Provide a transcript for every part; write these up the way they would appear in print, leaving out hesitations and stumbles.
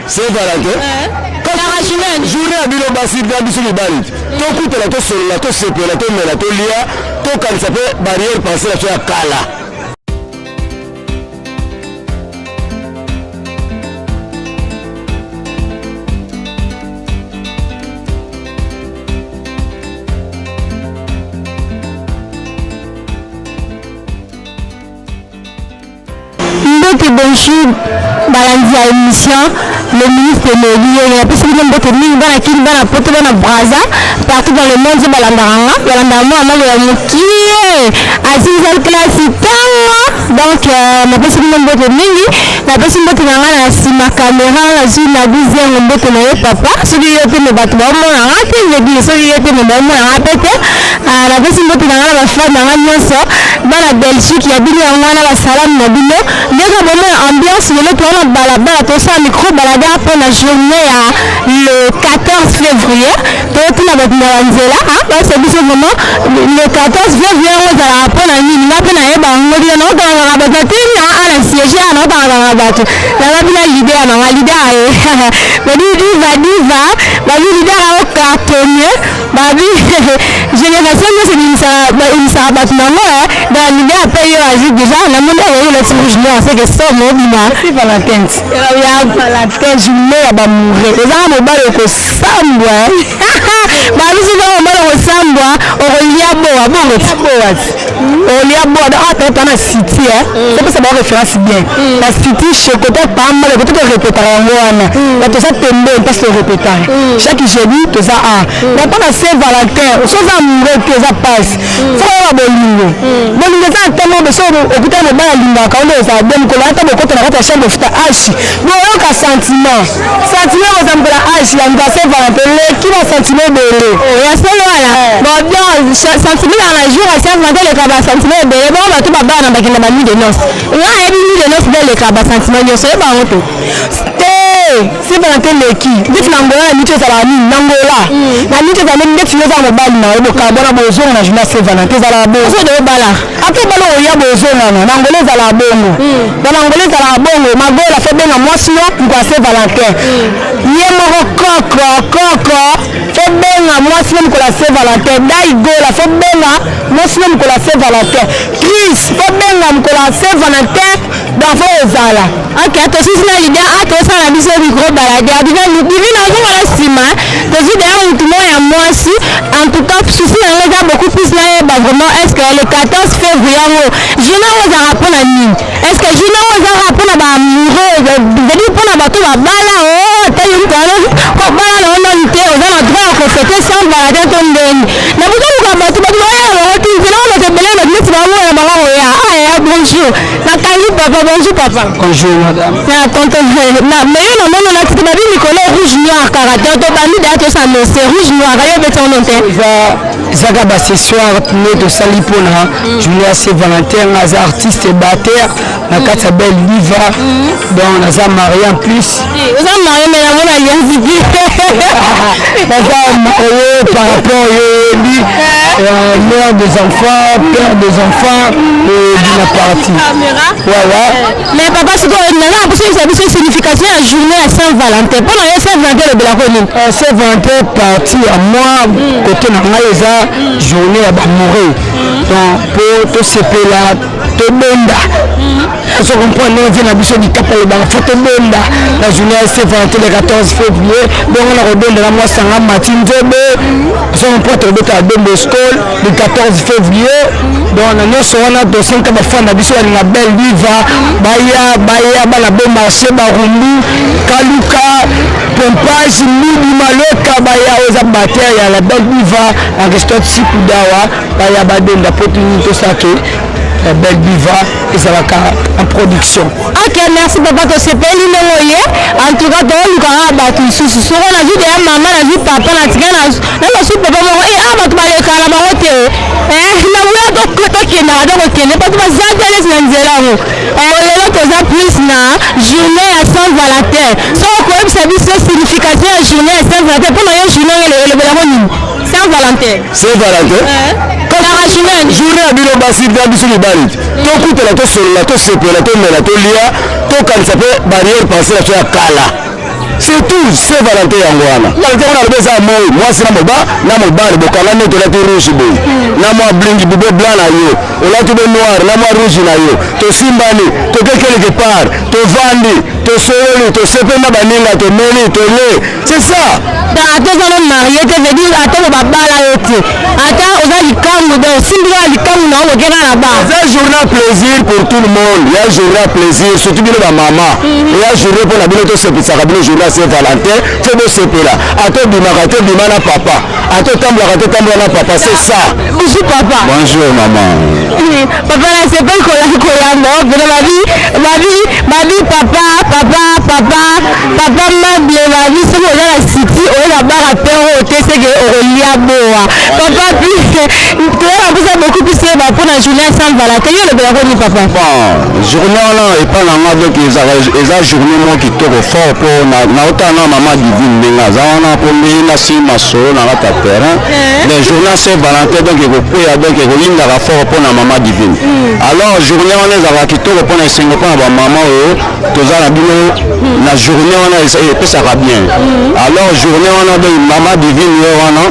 Saint Valentin journée ya bino basi na biso mibali tokutana, tosolola, tosepela, tomela, tolia, tokanisa mpe barrière pensée na biso ya kala. Mbote, bonjour balandi ya émission Le ministre Elobi. Oyo napesi bino mbote mingi, bana Kini, bana Poto, bana Braza, partout dans le monde. Balandaka nga, balandaka mwana moko ya mokie Aziza classe ntango. Donc napesi bino mbote mingi. Napesi mbote na nga na nsima caméra, nazwi na bizengo. Mbote na ye papa, soki yo te me bato baomonanga te. Veut soki yo te me baomonanga pe te. Napesi mbote na nga na bafan na nga nyonso, bana Belgique ya bino yango wana, basalamu na bino. Ndenge bomona ambiance lelo, towana balabala, tosala micro baladeur mpo na journée ya le 14 février. Totuna bato na banzela basa biso vraiment, le 14 février yango ezalaka mpo na nini? Nga mpe nayeba yango bino, naokangaka bato natini na siège a, naokangaka bato naza bino leader nanga, leader aye babi diva diva, babi leader ao cartonne, babi génération nyonso ebimisaka bato nango. Dans leader mpe yo azwi déjà, namoni oyo olati rouge noir, c'est que somo obima. Valentin ya Valentin, journée ya baamoureux. Ezaka mobali okosambwa. Babisi mpe mobali okosambwa, okolia bowa bongo. Bowa olia bowa. Donc ata na city topesa bao référence bien na city chez côté pambala kote torépétaka yango wana. Bato toza pembeni mpasi torépétaka chaque jeudi, toza a. Mais mpo na Saint Valentin, so oza amoureux te, eza pasi. Faut koyeba bolingo. Bolingo eza na ntango so okutana mobali alingaka onde ozala de mokolo ata bokota na kati ya chambre, ofuta h, boyoka sentiment. Sentiment koza mokolo h ya moto ya Saint Valentin leki na sentiment ebele. Ya solo wana. Bon, bien, sentiment na jour ya Saint Valentin eleka basentiment ebele. Bongo bato babala na bakenda ba nuit de noce, nga ayebi nuit de noce nde eleka basentiment nyonso, oyeba yango te. Te, Saint Valentin leki ndeti na Ngola, na miti ezalaka nini na Ngola, na miti ezala ndeti yo oza mobali na yo, bokabwana, bozonga na journée ya Saint Valentin, ezalaka bongo. Ozode obala. Ata obala, oya bozongana. Na Ngola ezalaka bongo. Na Ngola ezalaka bongo. Magola faut benga mwasi yo moko ya Saint Valentin, ye moko koko koko faut benga mwasi no mokolo ya Saint Valentin. Daigola faut benga mwasi no mokolo ya Saint Valentin. Chris faut benga mokolo ya Saint Valentin. Donc faut ozala. Ok, tosisi na leader a, tosala biso micro baladeur divine. Azonga na nsima, tozwi deya motu moko ya mwasi. En tout cas, souci yango eza beaucoup plus nayeba vraiment, est ce que le 14 février yango, journée yango ezalaka mpona nini? Est ce que journée yango ezalaka mpona baamoureux, veut-dire mpona bato babala o ata yo moto wana kobala na ngo nani te, oza na droit ya kofêter Saint Valentin to ndenge na bozoluka bato? Bato baya bango ti nzela ngo, bato ebele, bato neti bamona bango koya aya. Bonjour, nakangi papa. Bonjour papa. Bonjour madame. Na tonton na mais yo namoni olati te, babi mikolo rouge noir kaka te. Tobandi deya, tosannonce rouge noir, yo obeti yango te. Eza ezaka baaccessoire nde tosali mpona journée ya Saint Valentin. Nga aza artiste batteur na kati ya Belle Diva, donc naza marié en plus. Oza marié, mais namoni alliance te. Naza marié par rapport yo oyebi, mère des enfants, père des enfants et d'une partie, ouais. Mais papa, sikoyo naza na poso oyebisa biso signification ya journée ya Saint Valentin. Mpo na yo, Saint Valentin elobelako nini? Saint Valentin, partie ya moi, côté na ngai, eza journée ya baamoureux. Donc mpo tosepela, tobonda. Ozo comprendre ndenge vie na biso likapa alobaka, faut tobonda na journée ya Saint Valentin le 14 février. Bongo na kobonda na mwasi yanga Mati Nzobe. Ozo comprendre, tokobeta Dombo School le 14 février. Donc na nyonso wana, tosenka bafan na biso balinga Belle Diva baya, baya bana Bon Marché, Barumbu, Kaluka, Pompage, Midi, Maloka, baya. Oyo eza batteur ya la Belle Diva, Aristote Sikudawa. Baya badonda po tosake Belle Diva ezalaka en production. Ok, merci papa, tosepeli ndenge oye. En tout cas, toolukaka bato lisusu. Soko nazwi deya mama, nazwi papa, natika na basu papa moko e a, bato balekaka na bango te na buya. Tokendaka to kokende, bato baza te neti na nzela yango. Lelo toza plus na journée ya Saint Valentin. Soko koyebisa biso signification ya journée ya Saint Valentin, mpo na yo journée yango elobelako nini, Saint Valentin? Saint Valentin journée ya bino basi na biso mibali, tokutana, tosolola, tosepela, tomela, tolia, tokanisa mpe barrière pensée na biso ya kala. Saint Valentin yango wana. Valentin wana alobi eza amour, mwasi na moba na mobali bokanga nde tolati rouge boye na mwa blingi bibe blanc na yo, olati be noir na mwa rouge na yo, tosimbani, toke quelque part, tovandi, tosololi, tosepeli na baninga, tomeli, tole, c'est ça. Donc ata oza no marié te, veut dire ata bo babala yo te, ata oza likambo, donc osimbi kaka likambo na yo, bokeka na bar. Eza journée ya plaisir pour tout le monde, ya journée ya plaisir surtout bino bamama, eya journée mpo na bino, tosepelisaka bino. Journée ya Saint Valentin, faut bosepela. Ata obimaka te, obima na papa, ata otambolaka te, otambola na papa, c'est ça. Bonjour papa. Bonjour maman. Papa, nasepeli koyamba mpena babi babi babi papa, papa, papa, papa Mable. Babi soki oza na siti oyo na bara pero te, seke okolia boa. Papa, plus toyaka mposa beaucoup plus yeba mpona journée ya Saint Valentin, yo olobelako nini, papa? Bon, journée wana epa na nga, donc eza journée moko kitoko fort, mpo naotala na mama Divine ndenge aza wana, mpo ndenge nasi masolo na kati ya terrain. Mais journée ya Saint Valentin, donc ekokweya, donc ekolingaka fort mpo na mama Divine. Alors journée wana ezalaka kitoko mpo na esengo mpo na bamama oyo toza na bino na journée wana, epesaka bien. Alors journée wana, donc mama Divine ye wana,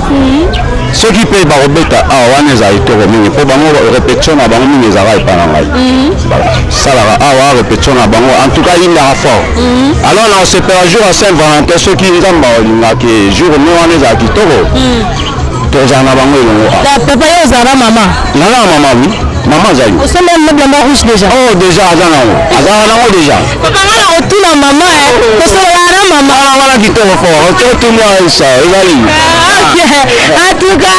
soki mpe bakobeta awa wana, ezala kitoko mingi, mpo bango répétition na bango mingi ezalaka epa na ngai, salaka awa répétition na bango. En tout cas yindaka fort. Alors na osepela jour ya Saint Valentin, soki Nzambe alingaki journée wana ezala kitoko, tozala na bango elongo awa. Papa, yo ozala na mama? Naza na mama, oui, mama azali. Osomba bilamba rouge déjà? Oh, déjà aza nango, azalaka nango déjà. Papa, nga na kotuna mama, tosololaka na mama. Wana wana kitoko fort, totuna esa ezali. Ok, en tout cas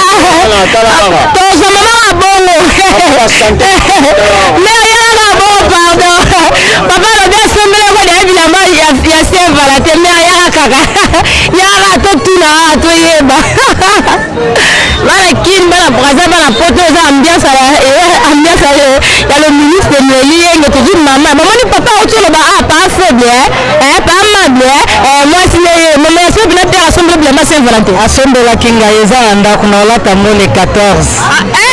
tozwa mama ka bongo, mais ayalaka bongo. Pardon papa, alobi asombeli ko deya bilamba ya Saint Valentin, mais ayaka kaka, yaka totuna kaka, toyeba. Bana Kini, bana Braza, bana Poto, eza ambiance, ambiance ya le ministre Noeli Yenge. Tozwi mama, bamoni papa auti oloba ah, pa faible, pa Mable, mwasi ne ye mama ya soki na te asombeli bilamba Saint Valentin. Asombelaki ngai, eza na ndako, na olata ngo le 14,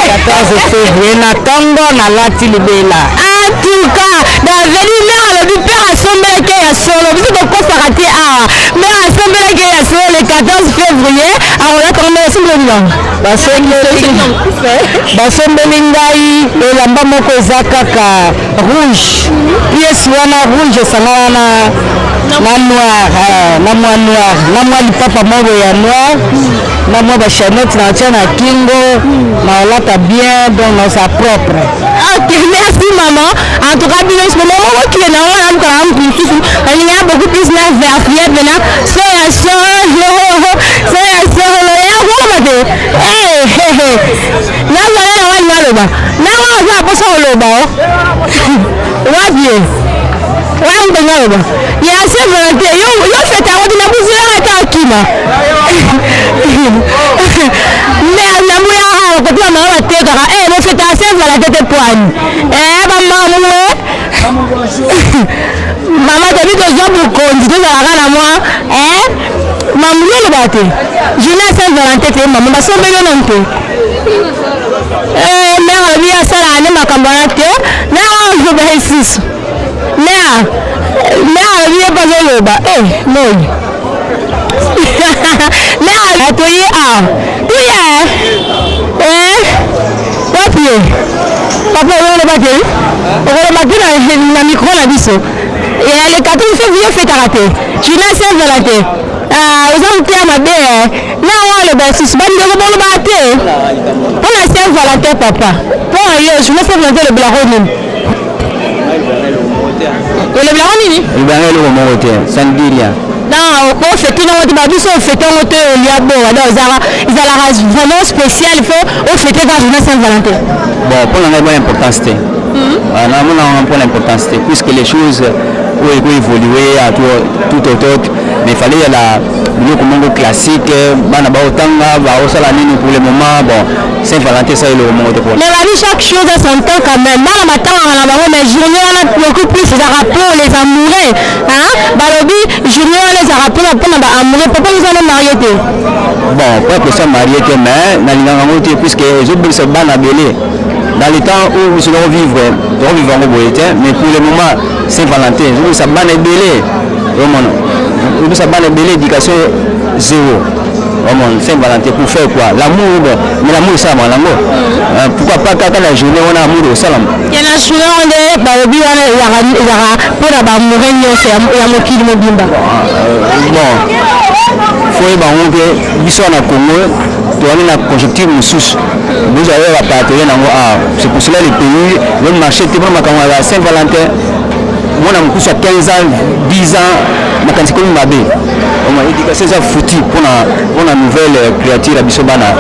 14 février na ntongo, nalati libela. En tout cas dans veni mare alobi père asombelaki ya solo, biso tokosaka te awa. Mare asombelaki ya solo, le 14 février akolata ngo. Asombeli bilamba. Basombeli ngai elamba moko eza kaka rouge, pièce wana rouge esangana na noir, na mwa noir, na mwa lipapa moko ya noir, na mwa bachaînette na tia na kingo, na olata bien, donc naza propre. Ok, merci maman. En tout cas bino maman moko kile na wana mokala motu mosusu alingaka beaucoup plus na vérifier mpena so ya solo, so ya solo ya kokoma te. Nazala na wani, naloba nango aza na mposa koloba o wapi ye wana mpenza aloba ya Saint Valentin. Yo fête yango te, nabuzilaka ata okima, mais nambuyaka kote bamama batekaka. Bofêtaka Saint Valentin te poani bamama? Mama, tobi tozwa bokonzi, tozalaka na mwa mamu. Yo olobaka te journée ya Saint Valentin te, mama basombeli yo nanu te? Mare alobi asalaka nde makambo wana te. Nanga oloba lisusu, mare, mare alobi ye mpo azoloba moi. Mare, toye awa, toye wapi ye? Papa, oloba te, okoloba te na micro na biso ya le 14 février, fêtaka te journée Saint Valentin? Oza moteya mabe na yango. Aloba lisusu, bandeko bolobaka te mpona Saint Valentin. Papa, mpona yo journée Saint Valentin olobelako nini? Olobelako nini? Olobelanga eloko moko te, ça ne dit rien. Non, ofêter nango te, babiso ofêter yango te, olia bowa. Donc ezalaka vraiment spécial, il faut ofêter kaka journée Saint Valentin? Bon, mpona ngai mwa importance te, namona yango mpona importance te, puisque les choses oyo ekoévoluer à tout autre, mais il fallait yala biloko moko classique, bana baotanga, baosala nini. Pour le moment, bon, Saint Valentin esa eloko moko te mpona. Mais babi chaque chose a son temps quand même. Bana batangaka na bango, mais journée wana beaucoup plus ezalaka pour les amoureux, hein? Balobi journée wana ezalaka mpona baamoureux. Papa, oza no marié te? Bon, pas que ça marié te, mais nalingaka yango te, puisque ezobebisa bana ebele. Dans le temps où biso tokovivre, tokovivre yango boye te, mais pour le moment Saint Valentin ezobebisa bana ebele, omona. Opesa bana ebele éducation zéro. Vraiment, Saint-Valentin, pour faire quoi? L'amour, bon, mais l'amour esalamaka nango. Pourquoi pas kaka la journée wana amour esalama? Ya na journée wana nde balobi wana ezalaka mpona baamoureux nyonso ya mokili mobimba. Bon, faut yeba yango mpe, biso wana Congo toyani na conjoncture mosusu, bozwa oyo bapartenaire nango. Ah, c'est pour cela le pays le marché te mpona makambo ya Saint Valentin. Mwana mokusu ya 15 ans, 10 ans, makanisi komi mabe. Oma éducation eza foutu mpona nouvelle créature ya biso bana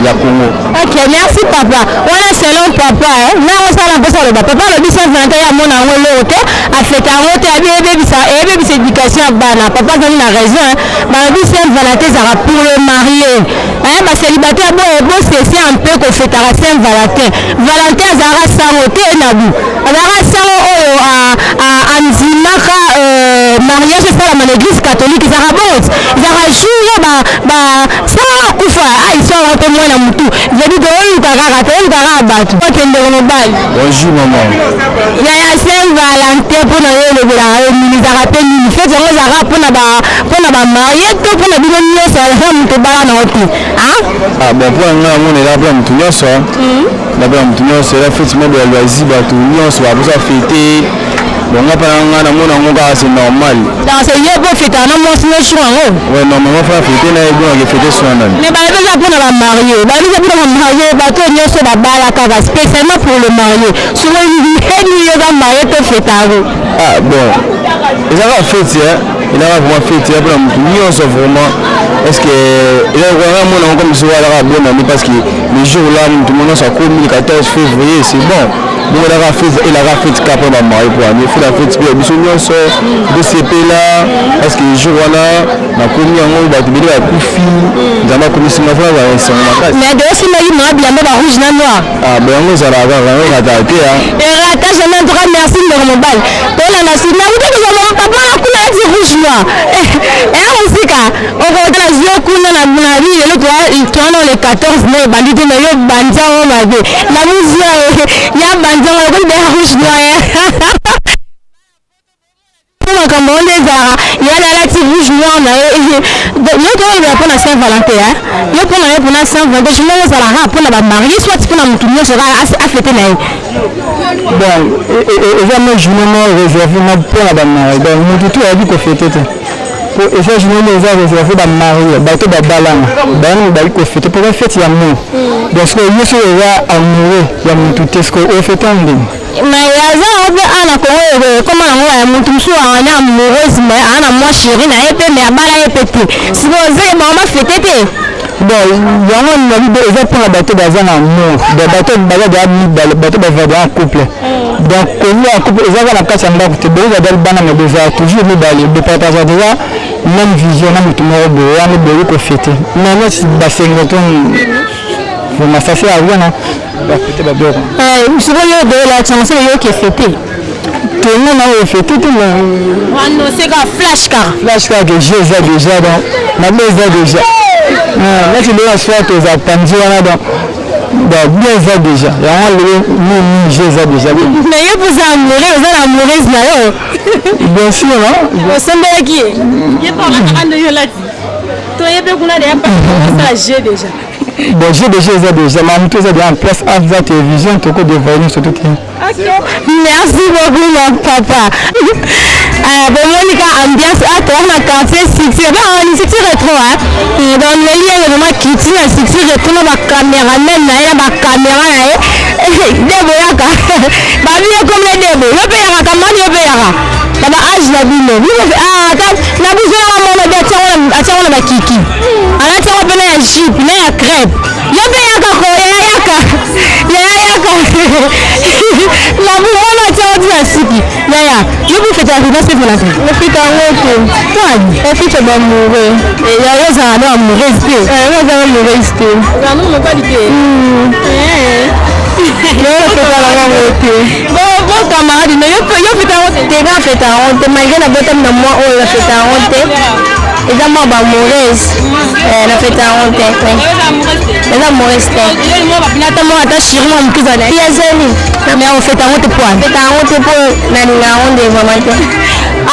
ya Congo. Ok, merci papa. Wana selon papa na osala mposa aloba. Papa alobi Saint Valentin ya mona yango eloko te, afêter yango te, abi eyebebisa éducation ya bana. Papa azali na raison. Balobi Saint Valentin ezalaka pour le marié. Bacélibataire boye bocesser un peu kofêtaka Saint Valentin. Valentin azalaka sango te, nabu azalaka sango oyo andimaka mariage esalama na Église catholique. Ezalaka bongo, ezalaka jour oyo sango akufa. Histoire yango mpe mwana motu veut toyoluka kaka, toyoluka kaka bato. Okendeko mobali. Bonjour maman. Yaya, Saint Valentin mpona yo elobelaka yo nini? Ezalaka mpe nini fête yango? Ezalaka mpona bamariés to mpona bino nyonso eza moto ebala nango te? Ah bon, mpona ngai namona eza mpona motu nyonso, eza mpona motu nyonso. Eza fête moko ya loisir, bato nyonso baposa fêter. Bon, nga mpona ngai namona yango kaka, c'est normal. Donc c'est yo mpo fêtaka na mwasi no jour yango? Ouais, normalement faut fêter na ye, bonake fêter so nani. Mais balobi eza mpona bamariés, balobi eza mpona bamariés, bato nyonso babala kaka, spécialement pour le marié. Soki ndeni yo oza marié to fêta yango? Ah bon, eza kaka fête, ezaka vraiment fête ya mpona motu nyonso vraiment. Est ce que ezaka mona yango comme soki alaka bonne année? Parce que le jour là motu mo nyonso akomi le 14 février, c'est bon. Bongo elaka fête, elaka fête kaka mpona bamariés po ane fête, fête mpe ya biso nyonso tosepela, parce que jour wana nakomi yango, bato ebele bakufi, Nzambe akomisinga mpona baesengo makasi. Mais de osimaki mwa bilamba ba rouge na noir. Ah bon, yango ezalaka kaka, yango ekataka te. Erata jamais. En tout cas merci ndeko mobali. Tolanda si nakuta kozala papa na kuna ati rouge noir eya mosika, okotala zio kuna na bi lelo towana le 14 mai ebandi te. Na yo bandi yango mabe na muzia ya bandi yango lokoli beya rouge noir. Makambo ngo nde ezalaka yala alati rouge noir na ye. Yo tokolobela mpona Saint Valentin. Yo mpona yo, mpona Saint Valentin, journée ngo ezalaka mpona bamariés, soit mpona motu nyonso kaka afêter na ye? Bon, eza mo journée moko réservé na mpona bamariés. Donc motu tu ayebi kofêter te, po eza journée moko eza réservé bamariés, bato babalana bayani bali kofêter, mpo eza fête ya amour. Donc sikoyo yo soki eza amoureux ya motu te, sikoyo ofêter yango ndenge? Mais aza yango mpe awa na Kongo ekoma nango ya motu mosusu aza amoureuse, mais aza na mwa chéri na ye mpe, mais abala ye mpe te. Sikoyo ozeke bango bafêter te? Bon, yango nabi be eza mpona bato baza na amour. Donc bato baza deya mibale, bato bava deya en couple. Donc kolia en couple eza kaka na kati ya ndako te, boyeza deya libanda, mais bozala toujours mibale, bopartager déjà même vision na motu moko boye wana, boyi kofêter. Mais neti basengo to vraiment, ça sert à rien bafêter babiloko. Sikoyo yo doyela tiango seke yo ke fêter? Tongo na oyo fêter te. Annonce kaka, flash kaka. Flash kaka ke jeu eza déjà, donc mabe eza déjà neti lelo na soir toza panzi wana. Donc bien eza déjà yango lelo nini, jeu eza déjà. Mais yo mpo oza amoureux, oza na amoureuse na yo? Bien sûr, non. Osembelaki ye, ye mpo alataka nde yo olati to ye mpe kuna deya asala jeu déjà? Bon, jeu déjà eza déjà, mamutu eza déjà en place aza télévision, toko dévoile nyonso to te. Merci beaucoup mon papa. Bomoni ka ambiance toza na quartier Succès, ni Succès Rétro. Donc leli ye vraiment kiti na Succès Rétro na bacaméraman na ye na bacaméra na ye. Debo yaka, babi ye komle debo, yo mpe yaka kamani, yo mpe yaka na baage na bino na biso nanga mona be atiango na bakiki, alati yango mpe na ya jupe na ya crêpe. Yo mpe yaka ko, yaya yaka, yaya yaka na mona atiango ti na suki. Yaya, yo mpe fête ya Saint Valentin? Ofêter yango te. Twani? Ofêter baamoureux. Yayo ozala na amoureuse te? Ozala amoureuse te. Ozala mobali te? Ofêtaka yango te. Bon camarade, mais yo fêter yango te? Te, nga fêter yango te, malgré nabotami na mwa oyo, na fêter yango te. Eza mwa baamoureuse, na fêter yango te, eza amoureuse te. Ata mwa ata chéri mwa moke ezala? Yazali. Mais ofêter yango te poani? Fêter yango te mpo nalinga yango nde vraiment te.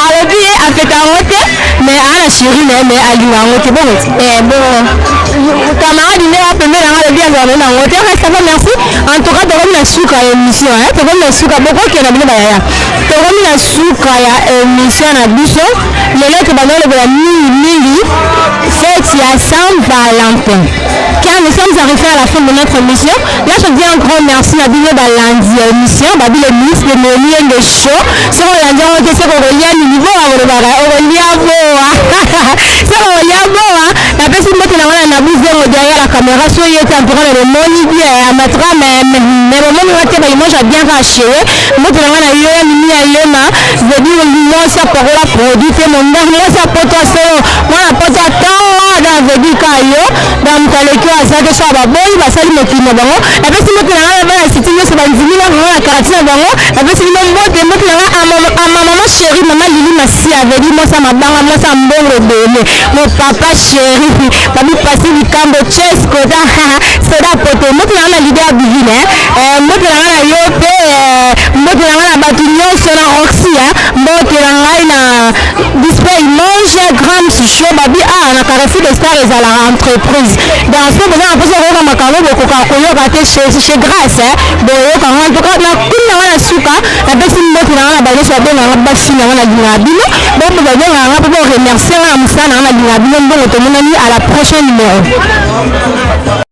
Alobi ye afêter yango te. Mais aa na chéri na ye, mais alinga yango te, bongo ti? Bongo camarade nde apembeni yango, alobi azala na yango te. Ok, ça va, merci. En tout cas, tokomi na suka ya émission, tokomi na suka. Bokokenda bino bayaya, tokomi na suka ya émission na biso. Lelo tobanda olobela mingi mingi fête ya Saint Valentin, car nous sommes arrivés à la fin de notre émission. Là, je dis un grand merci à bino balandi ya émission babi le ministre de Molienge Show. Soki olandi yango te, soki okolia nini, boa kolobaka okolia boa, soki okolia boa. Napesi mbote na nga na Nabu Zengo derrière la caméra. So ye te, en tout cas na bomoni bien amatra, mais bomoni nga te, baimage ya bien kaka chez mbote na nga na yo ya mimi ya lema, veut-dire mwasi apakola produit te, monda mwasi apoto asolo mwana poto atongo, donc veut-dire ka yo. Donc moto aleki oyo aza te, so baboyi basali mokili na bango. Napesi mbote na nga na bana siti nyonso bandimi na bango na quartier na bango. Napesi bino mbote, mbote na nga a ma mama chéri, mama Lili Masia, veut-dire mwasi ya mabanga, mwasi ya mbongo ebele, mon papa chéri babi pasi likambo chesco soda poto. Mbote na nga na leader divine, mbote na nga na yo mpe, mbote na nga na bato nyonso na Roxy, mbote na ngai na Display Image Grams Show babi a na Carrefour de Star. Ezalaka entreprise dans so boza na mposa koyoka makambo, bokoka koyoka te chez Grâce, boyoka ngo. En tout cas, na kuni na nga na suka, napesi mbote na nga na banyonso babenganga basi na nga, na lingaka bino bobo babengaka nga mpo boremercier nga na mosala na nga, na lingaka bino. Mbongo, tomonani à la prochaine numéro.